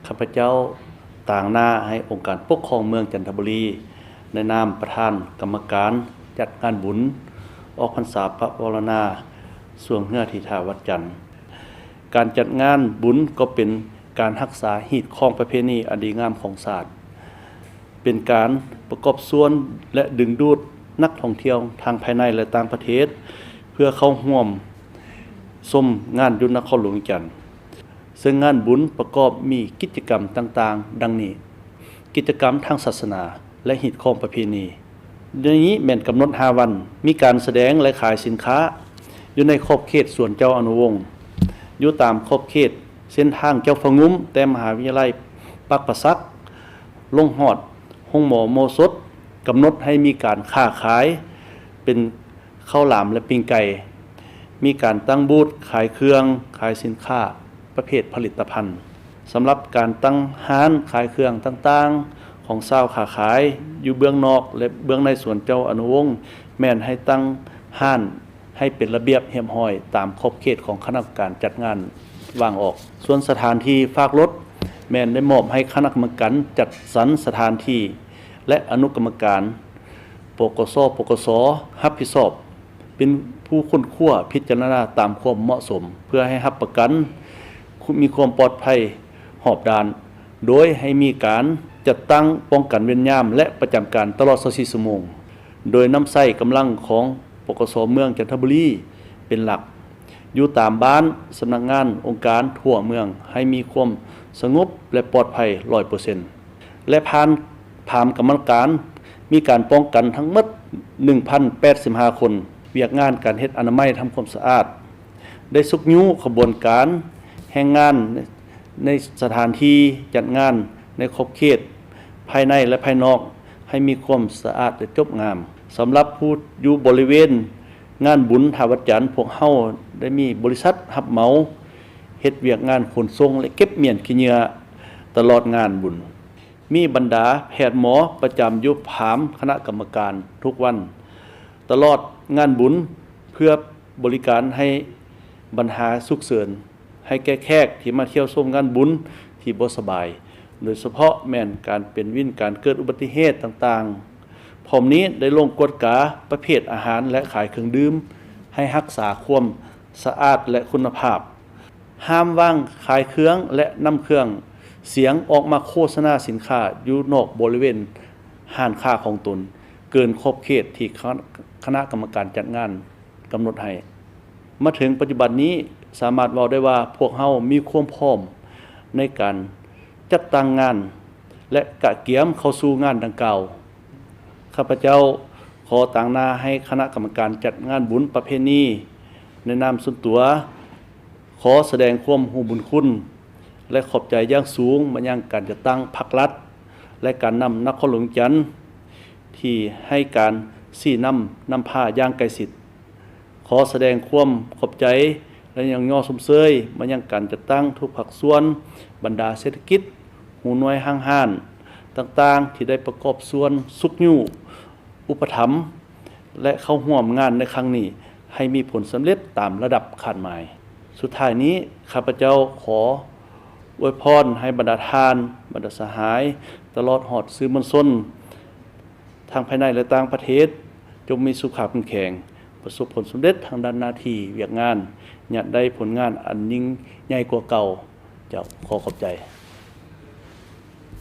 ຂ້າພະເຈົ້າຕາງໜ້າໃຫ້ອົງການປົກຄອງເມືອງຈັນທະບູລີ ໃນນາມປະທານກຳມະການຈັດງານບຸນອອກພັນສາພະວາລະນາ ຊ່ວງເຮືອທີ່ທ່າວັດຈັນ. ການຈັດງານບຸນກໍເປັນການຮັກສາຮີດຄອງປະເພນີອັນດີງາມຂອງຊາດ, ເປັນການປະກອບສ່ວນ ແລະ ດຶງດູດນັກທ່ອງທ່ຽວທັງພາຍໃນ ແລະ ຕ່າງປະເທດ ເພື່ອເຂົ້າຮ່ວມຊົມງານຢູ່ນະຄອນຫຼວງວຽງຈັນ. ເຊິ່ງງານບຸນປະກອບມີກິດຈະກຳຕ່າງໆ ດັ່ງນີ້: ກິດຈະກຳທາງສາສະໜາ ແລະ ຮີດຄອງປະເພນີ. ໃນນີ້ແມ່ນກຳນົດຫ້າວັນ, ມີການສະແດງ ແລະ ຂາຍສິນຄ້າຢູ່ໃນຂອບເຂດສວນເຈົ້າອະນຸວົງ, ຢູ່ຕາມຂອບເຂດເສັ້ນທາງເຈົ້າຟ້າງຸ້ມ ແຕ່ມະຫາວິທະຍາໄລປາກປາສັກ ລົງຮອດໂຮງໝໍໂມສົດ, ກຳນົດໃຫ້ມີການຄ້າຂາຍເປັນ ເຂົ້າຫຼາມ ແລະ ປີ້ງໄກ່, ມີການຕັ້ງບູດຂາຍເຄື່ອງ, ຂາຍສິນຄ້າປະເພດຜະລິດຕະພັນ. ສຳລັບການຕັ້ງຮ້ານຂາຍເຄື່ອງຕ່າງໆຂອງຊາວຄ້າຂາຍຢູ່ເບື້ອງນອກ ແລະ ເບື້ອງໃນສວນເຈົ້າອະນຸວົງ ແມ່ນໃຫ້ຕັ້ງຮ້ານໃຫ້ເປັນລະບຽບຮຽບຮ້ອຍຕາມຂອບເຂດຂອງຄະນະກຳມະການຈັດງານວາງອອກ. ສ່ວນສະຖານທີ່ຝາກລົດ ແມ່ນໄດ້ມອບໃຫ້ຄະນະກຳມະການຈັດສັນສະຖານທີ່ ແລະ ອະນຸກຳມະການ ປກສ ປກສ ຮັບຜິດຊອບ ເປັນຜູ້ຄົ້ນຄວ້າພິຈາລະນາຕາມຄວາມເໝາະສົມ ເພື່ອໃຫ້ຮັບປະກັນມີຄວາມປອດໄພຮອບດ້ານ, ໂດຍໃຫ້ມີການຈັດຕັ້ງປ້ອງກັນເວນຍາມ ແລະ ປະຈຳການຕະຫຼອດຊາວສີ່ຊົ່ວໂມງ, ໂດຍນຳໃຊ້ກຳລັງຂອງ ປກສ ເມືອງຈັນທະບູລີເປັນຫຼັກ, ຢູ່ຕາມບ້ານ, ສຳນັກງານ, ອົງການທົ່ວເມືອງ ໃຫ້ມີຄວາມສະຫງົບ ແລະ ປອດໄພຮ້ອຍເປີເຊັນ. ແລະ ຜ່ານ ຖາມກຳມະການ ມີການປ້ອງກັນທັງໝົດໜຶ່ງພັນແປດສິບຫ້າຄົນ. ວຽກງານການເຮັດອະນາໄມທຳຄວາມສະອາດ ໄດ້ຊຸກຍູ້ຂະບວນການແຮງງານໃນສະຖານທີ່ຈັດງານໃນຂອບເຂດພາຍໃນ ແລະ ພາຍນອກ ໃຫ້ມີຄວາມສະອາດ ແລະ ຈົບງາມ. ສຳລັບຜູ້ຢູ່ບໍລິເວນງານບຸນທ່າວັດຈັນ, ພວກເຮົາໄດ້ມີບໍລິສັດຮັບເໝົາເຮັດວຽກງານຂົນສົ່ງ ແລະ ເກັບມ້ຽນຂີ້ເຫຍື້ອຕະຫຼອດງານບຸນ. ມີບັນດາແພດໝໍປະຈຳຢູ່ພາມຄະນະກຳມະການທຸກວັນຕະຫຼອດງານບຸນ ເພື່ອບໍລິການໃຫ້ບັນຫາສຸກເສີນໃຫ້ແກ່ແຂກທີ່ມາທ່ຽວຊົມງານບຸນທີ່ບໍ່ສະບາຍ, ໂດຍສະເພາະແມ່ນການເປັນວິນ, ການເກີດອຸບັດຕິເຫດຕ່າງໆ. ພ້ອມນີ້ໄດ້ລົງກວດກາປະເພດອາຫານ ແລະ ຂາຍເຄື່ອງດື່ມ ໃຫ້ຮັກສາຄວາມສະອາດ ແລະ ຄຸນນະພາບ. ຫ້າມວາງຂາຍເຄື່ອງ ແລະ ນຳເຄື່ອງສຽງອອກມາໂຄສະນາສິນຄ້າຢູ່ນອກບໍລິເວນຮ້ານຄ້າຂອງຕົນ ເກີນຂອບເຂດທີ່ຄະນະກຳມະການຈັດງານກຳນົດໃຫ້. ມາເຖິງປັດຈຸບັນນີ້, ສາມາດເວົ້າໄດ້ວ່າພວກເຮົາມີຄວາມພ້ອມໃນການຈັດຕັ້ງງານ ແລະ ກະກຽມເຂົ້າສູ່ງານດັ່ງກ່າວ. ຂ້າພະເຈົ້າຂໍຕາງໜ້າໃຫ້ຄະນະກຳມະການຈັດງານບຸນປະເພນີ ໃນນາມສ່ວນຕົວ ຂໍສະແດງຄວາມຮູ້ບຸນຄຸນ ແລະ ຂອບໃຈຢ່າງສູງມາຍັງການຈັດຕັ້ງພັກລັດ ແລະ ການນຳນະຄອນຫຼວງວຽງຈັນ ທີ່ໃຫ້ການຊີ້ນຳນຳພາຢ່າງໃກ້ຊິດ. ຂໍສະແດງຄວາມຂອບໃຈ ແລະ ຍ້ອງຍໍຊົມເຊີຍມາຍັງການຈັດຕັ້ງທຸກພາກສ່ວນ, ບັນດາເສດຖະກິດ, ຫົວໜ່ວຍຫ້າງຮ້ານຕ່າງໆ ທີ່ໄດ້ປະກອບສ່ວນຊຸກຍູ້ ອຸປະຖຳ ແລະ ເຂົ້າຮ່ວມງານໃນຄັ້ງນີ້ ໃຫ້ມີຜົນສຳເລັດຕາມລະດັບຄາດໝາຍ. ສຸດທ້າຍນີ້, ຂ້າພະເຈົ້າຂໍອວຍພອນໃຫ້ບັນດາທ່ານ, ບັນດາສະຫາຍ, ຕະຫຼອດຮອດສື່ມວນຊົນ ທັງພາຍໃນ ແລະ ຕ່າງປະເທດ, ຈົ່ງມີສຸຂະເຂັ້ມແຂງ, ປະສົບຜົນສຳເລັດທາງດ້ານໜ້າທີ່ວຽກງານ, ຍາດໄດ້ຜົນງານອັນຍິ່ງໃຫຍ່ກວ່າເກົ່າ. ເຈົ້າ, ຂໍຂອບໃຈ.